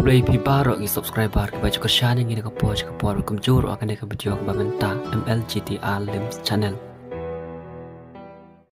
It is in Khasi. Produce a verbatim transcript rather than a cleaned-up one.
Khublei phi baroh ki subscriber kiba ju kyrshan ïa ngi na ka por sha ka por, kumjuh ruh ha kane ka video kaba mynta, M L G T R Limbs Channel.